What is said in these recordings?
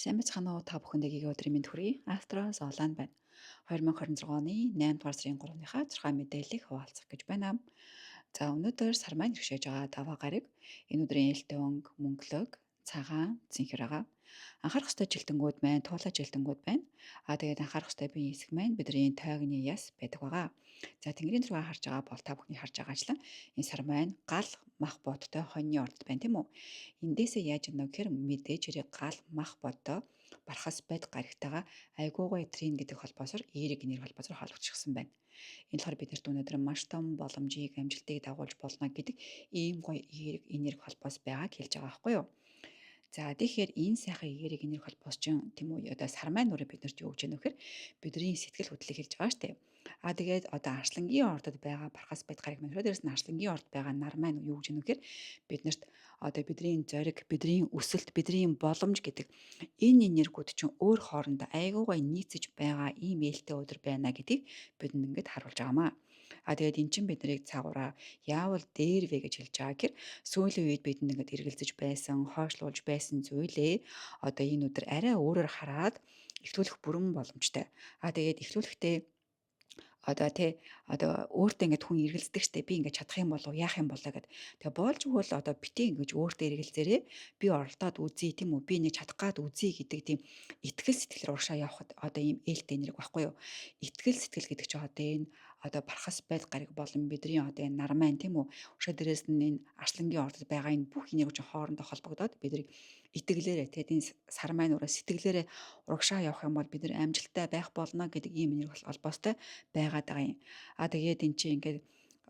Сайн байцгаана уу, та бүхэндээ гэгээ өдрийн мэнд хүргэе. Астро Золан байна. 2026 оны 8 дугаар сарын 3-ныхаа 6 мэдээллийг хуваалцах гэж байна. За, өнөөдөр сар маань иргэшээж байгаа даваа гараг, энэ өдрийн ээлтэй өнгө мөнгөлөг, цагаан, цэнхэр байгаа. Анхаарах ёстой жилтэнгүүд маань туулай жилтэнгүүд байна. А тэгээд анхаарах ёстой биеийн хэсэг маань бидний тойгны яс байдаг байгаа. За, тэнгэрийн зураг харж байгаа бол та бүхний харж байгаачлан энэ сар маань гал мах бодтой хоньны ордод байна, тийм үү? Эндээсээ яаж юм гэхээр мэдээж хэрэг гал мах бодтой бархас байд гаригтайгаа айгуугай трин гэдэг холбоосоор эерэг нэр холбоосоор холбогдчихсон байна. Энэ болохоор биднэрт өнөөдөр маш том боломжийг, амжилтыг дагуулж болно гэдэг ийм гоё эерэг энерги холбоос байгааг хэлж байгаа байхгүй юу? За, тэгэхээр энэ сайхан эерэг энерги холбоос чинь, тийм үү, одоо сар маань нүрээ биднэрт юу гэж яах вэ гэхээр бидний сэтгэл хөдлөлийг хэлж байгаа шүү дээ. А тэгээд одоо арслангийн ордод байгаа бархас байд гариг маань, дээрээс нь арслангийн орд байгаа нар маань юу гэж яах вэ гэхээр биднэрт одоо бидний зориг, бидний өсөлт, бидний боломж гэдэг энэ энергиуд чинь өөр хоорондоо айгуугай нийцэж байгаа ийм ээлтэй өдөр байна гэдгийг бидэнд ингээд харуулж байгаамаа. А тэгээд эн чинь бид нарыг цагаараа яавал дээр вэ гэж хэлж байгаа гэхээр сүүлийн үед бидэнд ингээд эргэлзэж байсан, хойшлуулж байсан зүйлээ одоо энэ өдөр арай өөрөөр хараад эхлүүлэх бүрэн боломжтой. А тэгээд эхлүүлэхдээ одоо тий, одоо өөртөө ингээд хүн эргэлздэг штэ, би ингээд чадах юм болов, яах юм болоо гэд. Тэгээ болж өгвөл одоо битээ ингэж өөртөө эргэлзээрээ, би оролдоод үзье, тийм үү, би нэг чадах гад үзье гэдэг тийм итгэл сэтгэлээр урагшаа явхад одоо ийм ээлтэй нэрэг баггүй юу. Итгэл сэтгэл гэдэг чинь одоо энэ одоо бархас байд гариг болон бидний одоо энэ нар маань, тийм үү, урагшаа дээрээс нь энэ арслангийн ордод байгаа энэ бүх энерги чинь хоорондоо холбогдоод бидний итгэлээрээ, тэгээд энэ сар маань ураа сэтгэлээрээ урагшаа явах юм бол бид нар амжилттай байх болно гэдэг ийм энерги холбоостой байгаад байгаа юм. А тэгээд эн чинь ингээд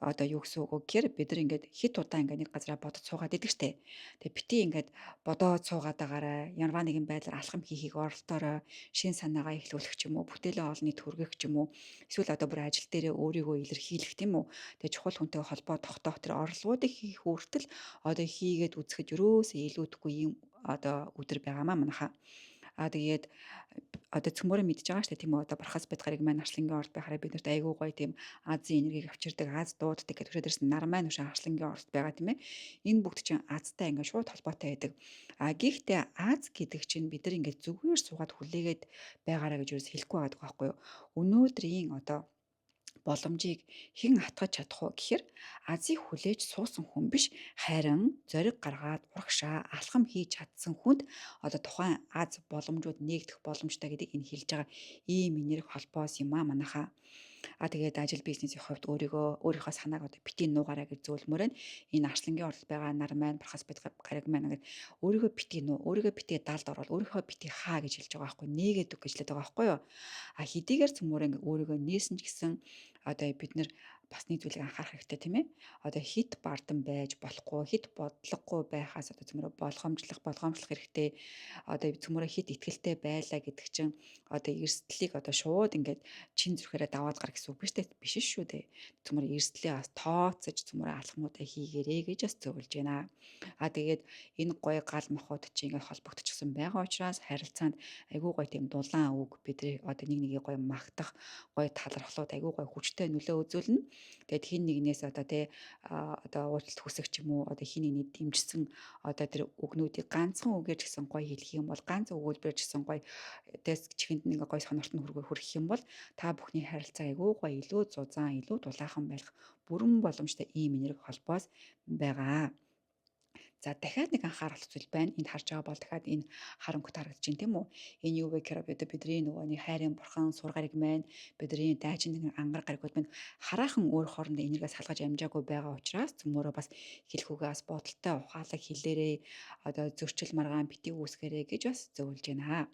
одоо юу гэсэн үг вэ гэхээр бид нар ингээд хит удаа ингээд нэг газараа бодож суугаад идэг штэ. Тэгээ бити ингээд бодоод суугаад байгаарай. Ямарваа нэгэн байдлаар алхам хийхийг оролдоорой. Шин санаагаа эхлүүлэх ч юм уу, бүтээлээ олонний төргөх ч юм уу, эсвэл одоо бүр ажил дээрээ өөрийгөө илэрхийлэх, тийм үү. Тэгээ чухал хүнтэй холбоо тогтоох тэр оролдлогуудыг хийх хүртэл одоо хийгээд үзэхэд ерөөсөө илүүдэхгүй ийм одоо өдөр байгаамаа манайхаа. А тэгээд одоо цөмөрөө мэдж байгаа шүү дээ, тийм үү, одоо бархас байд гарыг маань арслангийн орд байхаараа биднэрт айгүй гоё тийм Азийн энергийг авчирдаг, Аз дууддаг гэдэг. Дээрс нар маань өшөө арслангийн орд байгаа, тийм ээ. Энэ бүгд чинь Азтай ингээд шууд холбоотой байдаг. А гэхдээ Аз гэдэг чинь бид нар ингээд зүгээр суугаад хүлээгээд байгаараа гэж юус хэлэхгүй байгаа байхгүй юу. Өнөөдрийн одоо боломжийг хэн атгаж чадах вэ гэхээр азийг хүлээж суусан хүн биш, харин зориг гаргаад урагшаа алхам хийж чадсан хүнд одоо тухайн аз боломжууд нээгдэх боломжтой гэдгийг энэ хэлж байгаа ийм энерги холбоос юм аа манайхаа. А тэгээд ажил бизнесийн хувьд өөрийгөө, өөрийнхөө санааг одоо битгий нуугаарай гэж зөвлөмөр байна. Энэ арслангийн оролт байгаа нар маань, бархас байд гариг маань ингээд өөрийгөө битгий нуу, өөрийгөө битгий далд орвол, өөрийнхөө битгий хаа гэж хэлж байгаа байхгүй, нээгээд үг гэж хэлээд байгаа байхгүй юу. А хэдийгээр цөмөр ингээд өөрийгөө нээсэн ч гэсэн одоо бид нэр бас нэг зүйлийг анхаарах хэрэгтэй, тийм ээ. Одоо хит бардан байж болохгүй, хит бодлогогүй байхаас одоо цөмөрөө болгоомжлох хэрэгтэй. Одоо цөмөрөө хит итгэлтэй байлаа гэдэг чинь одоо эрсдлийг одоо шууд ингээд чин зүрхээрээ даваад гар гэсэн үг биш үү? Биш шүү дээ. Цөмөрөө эрсдлээ бас тооцож цөмөрөө алхмуудаа хийгэрээ гэж бас зөвлөж байна. А тэгээд энэ гоё гал махууд чи ингээд холбогдчихсон байгаа учраас харилцаанд айгүй гоё тийм дулаан үг, бидний одоо нэг нэгийг гоё магтах, гоё талархлууд айгүй гоё хүчтэй нөлөө үзүүлнэ. Тэгээд хин нэгнээс одоо тий, одоо уучлалт хүсэх ч юм уу, одоо хин нэгний дэмжсэн одоо тэр үгнүүдийг ганцхан үгээр ч гэсэн гоё хэлэх юм бол, ганц өгүүлбэрээр ч гэсэн гоё тэс чихэнд нэг гоё сонорт нь хүргэх юм бол та бүхний харилцаа айгүй гоё илүү зузаан, илүү дулаахан байх бүрэн боломжтой ийм энерги холбоос байгаа. За, дахиад нэг анхаарах зүйл байна. Энд харж байгаа бол дахиад энэ хар өнгөт харагдаж байна, тийм үү? Энэ юу вэ гэхээр бидний нөгөө нэг хайрын бурхан сур гариг маань, бидний дайчин нэг ангар гаригуд маань хараахан өөр хоорондоо энергиас салгаж амжаагүй байгаа учраас цөмөрөө бас хэлэх үгээс бодолтой, ухаалаг хэлээрээ, одоо зөрчил маргаан бити үүсгэрээ гэж бас зөвлөж байна.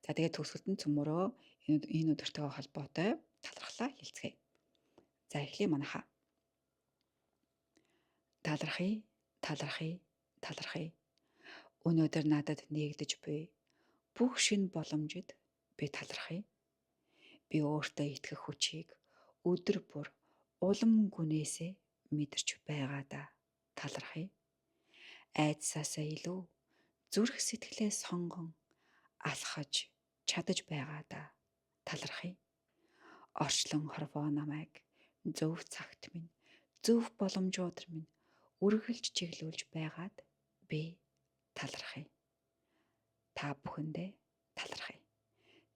За, тэгээд төгсгөлд нь цөмөрөө энэ өдөртөө холбоотой талархлаа хэлцгээе. За, эхлэе манайхаа. Талархъя, талархъя, талархъя. Өнөөдөр надад нээгдэж буй бүх шинэ боломжид би талархъя. Би өөртөө итгэх хүчийг өдөр бүр улам гүнээсээ мэдэрч байгаадаа талархъя. Айдсаасаа илүү зүрх сэтгэлээ сонгон алхаж чадаж байгаадаа талархъя. Орчлон хорвоо намайг зөв цагт минь, зөв боломжууд минь үргэлж чиглүүлж байгаад би талархъя. Та бүхэндээ талархъя.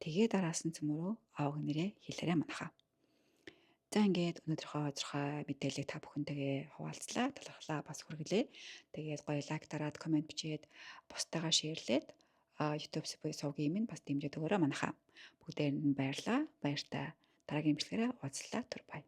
Тэгээ дараас нь цөмөрөө овг нэрээ хэлээрэй манайхаа. За, ингээд өнөөдрийнхөө тодорхой мэдээллийг та бүхэнтэйгээ хуваалцлаа, талархлаа, бас хүргэлээ. Тэгээд гоё like дараад, comment бичээд, бусдаагаа share лээд, YouTube сувгийн минь бас дэмжиж өгөөрэй манайхаа. Бүгдээрэнд нь баярлалаа. Баяртай. Дараагийн бичлэгээрээ уулзлаа. Түр баяр.